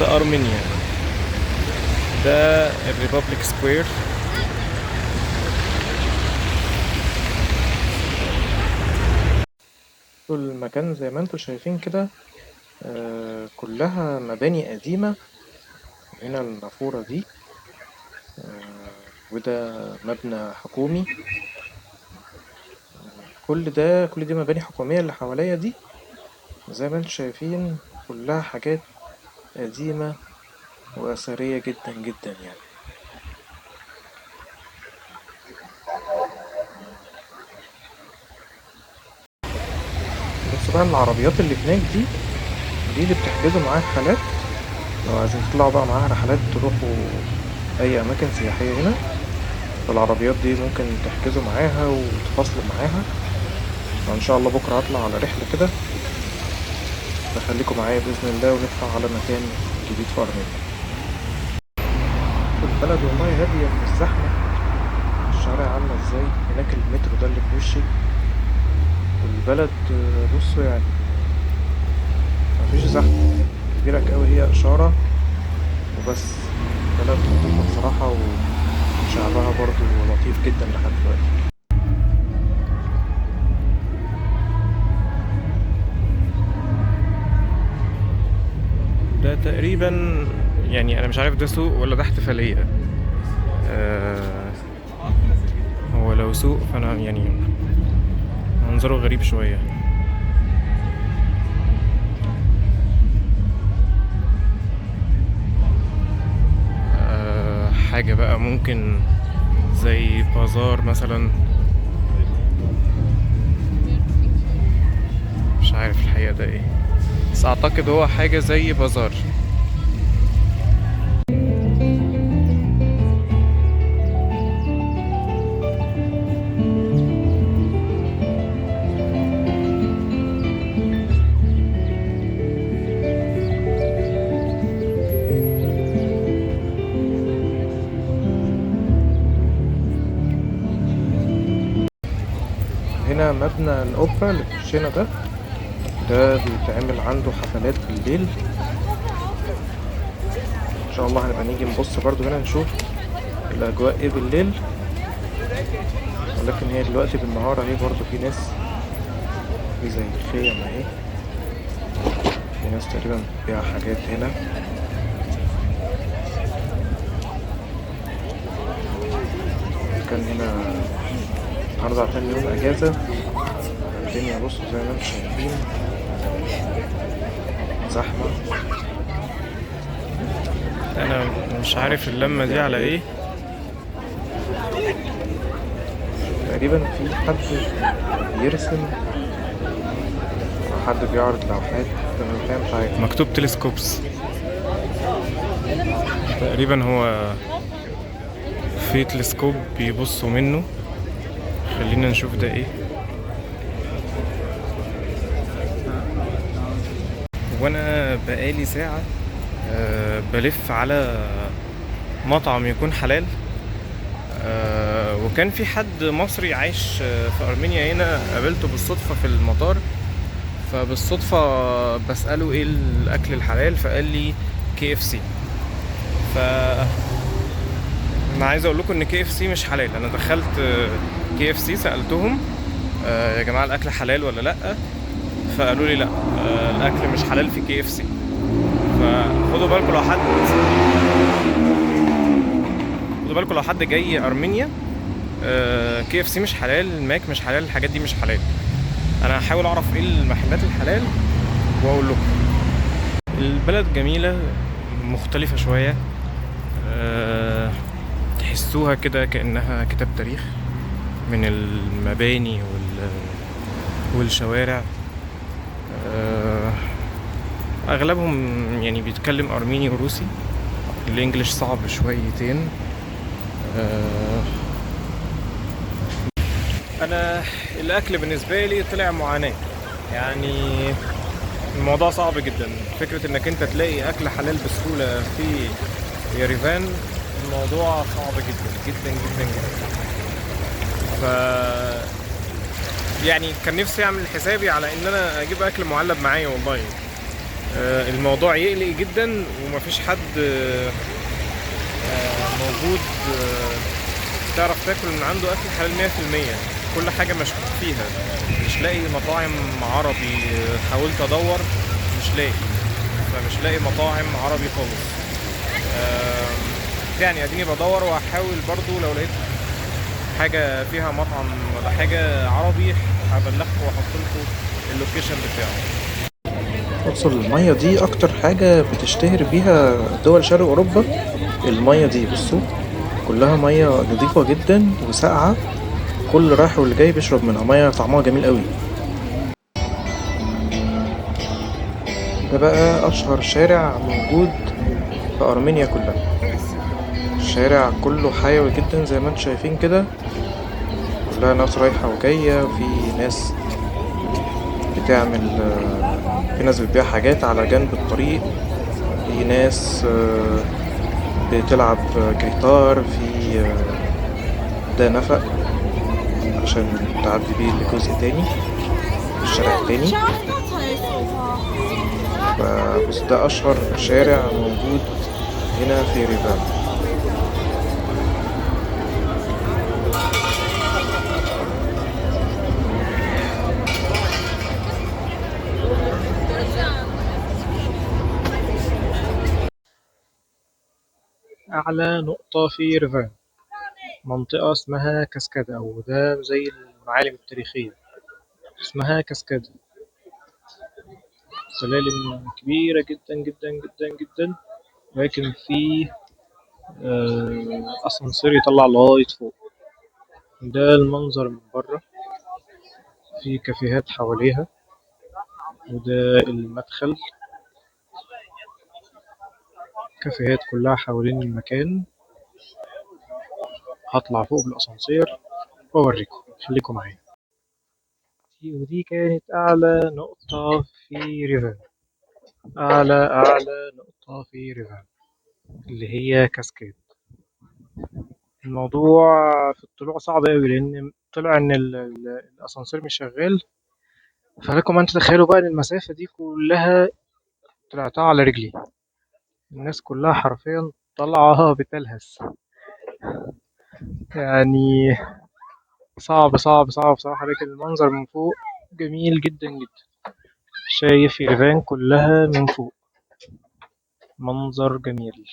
أرمينيا. ده ال Republic Square. المكان زي ما انتم شايفين كده، كلها مباني قديمة. هنا النافورة دي، وده مبنى حكومي. كل دي مباني حكومية اللي حواليا دي، زي ما انتم شايفين كلها حاجات قديمة وأثرية جدا جدا. بصوا بقى العربيات اللي هناك دي اللي بتحجزوا معاها رحلات، لو عايزين تطلعوا بقى معاها رحلات تروحوا أي أماكن سياحية هنا، فالعربيات دي ممكن تحجزوا معاها وتفاصلوا معاها. فإن شاء الله بكرة هطلع على رحلة كده، فخليكم معايا بإذن الله ونطلع على مكان جديد في أرمينيا. البلد والله هادية مش زحمة، الشوارع عاملة ازاي هناك، المترو ده اللي في وشي، والبلد بصوا مفيش زحمة كبيرة قوي، هي إشارة وبس. بلد لطيفة بصراحة، وشعبها برضو لطيف جدا لحد دلوقتي. ده تقريبا أنا مش عارف ده سوق ولا ده احتفالية. هو لو سوق فأنا منظره غريب شوية. حاجة بقى ممكن زي بازار مثلا، مش عارف الحقيقة ده ايه، بس اعتقد هو حاجة زي بازار. هنا مبنى الأوبرا اللي في وشنا ده، ده بيتعمل عنده حفلات بالليل. إن شاء الله هنبقى نيجي نبص برضو هنا نشوف الأجواء إيه بالليل، ولكن هي دلوقتي بالنهار أهي برضو في ناس، في زي خيم أهي، في ناس تقريبا بتبيع حاجات هنا. كان هنا النهاردة عشان يوم أجازة، الدنيا بصوا زي ما انتم شايفين زحمة. أنا مش عارف اللمة دي على إيه. تقريبا في حد بيرسم أو حد بيعرض لوحات، أنا مش فاهم حاجة. مكتوب تلسكوبس تقريبا، هو في تلسكوب بيبصوا منه. خلينا نشوف ده إيه. وانا بقالي ساعة بلف على مطعم يكون حلال، وكان في حد مصري عايش في أرمينيا هنا، قابلته بالصدفة في المطار، فبالصدفة بسأله ايه الأكل الحلال، فقال لي KFC. ف انا عايز اقول لكم ان KFC مش حلال. انا دخلت KFC سألتهم يا جماعة الأكل حلال ولا لأ، فقالوا لي لأ، الأكل مش حلال في KFC. فخدوا بالكم لو حد، خدوا بالكم لو حد جاي أرمينيا، KFC مش حلال، ماك مش حلال، الحاجات دي مش حلال. انا هحاول اعرف ايه المحلات الحلال واقول لكم. البلد جميلة، مختلفة شوية، تحسوها كده كأنها كتاب تاريخ من المباني والشوارع. اغلبهم بيتكلم ارميني وروسي، الانجليش صعب شويتين. انا الاكل بالنسبه لي طلع معاناه، الموضوع صعب جدا. فكره انك انت تلاقي اكل حلال بسهوله في يريفان الموضوع صعب جدا جدا جدا جدا. كان نفسي اعمل حسابي على ان انا اجيب اكل معلب معايا والله. الموضوع يقلق جدا، ومفيش حد موجود تعرف تاكل من عنده اكل حلال 100%. كل حاجة مشكوك فيها، مش لاقي مطاعم عربي. حاولت ادور مش لاقي، فمش لاقي مطاعم عربي خالص. يعني اديني بدور، وهحاول برضو لو لقيت حاجة فيها مطعم ولا حاجة عربي هبلغكم واحط لكم ال location بتاعه. بصوا المية دي اكتر حاجة بتشتهر بيها دول شرق اوروبا، المية دي بصوا كلها مية نظيفة جدا وساقعة، كل رايح واللي جاي بيشرب منها، مية طعمها جميل قوي. ده بقى اشهر شارع موجود في ارمينيا كلها، الشارع كله حيوي جدا زي ما انتم شايفين كده، كلها ناس رايحة وجاية، وفي ناس بتعمل، في ناس بتبيع حاجات على جنب الطريق، في ناس بتلعب جيتار، في ده نفق عشان تعدي بيه لجزء تاني الشارع التاني. فبص ده أشهر شارع موجود هنا في يريفان. أعلى نقطة في يريفان منطقة اسمها كاسكادا، أو ده زي المعالم التاريخية اسمها كاسكادا. سلالم كبيرة جدا جدا جدا جدا، لكن في أسانسير يطلع لغاية فوق. ده المنظر من بره، في كافيهات حواليها، وده المدخل، كافيهات كلها حوالين المكان. هطلع فوق بالأسانسير وأوريكم، خليكم معايا. ودي كانت أعلى نقطة في يريفان، أعلى نقطة في يريفان اللي هي كاسكاد. الموضوع في الطلوع صعب أوي، لأن طلع إن الأسانسير مش شغال، فلكم أن تتخيلوا بقى إن المسافة دي كلها طلعتها على رجلي. الناس كلها حرفيا طالعة بتلهس، صعب صعب صعب بصراحة، لكن المنظر من فوق جميل جدا جدا. شايف يريفان كلها من فوق، منظر جميل.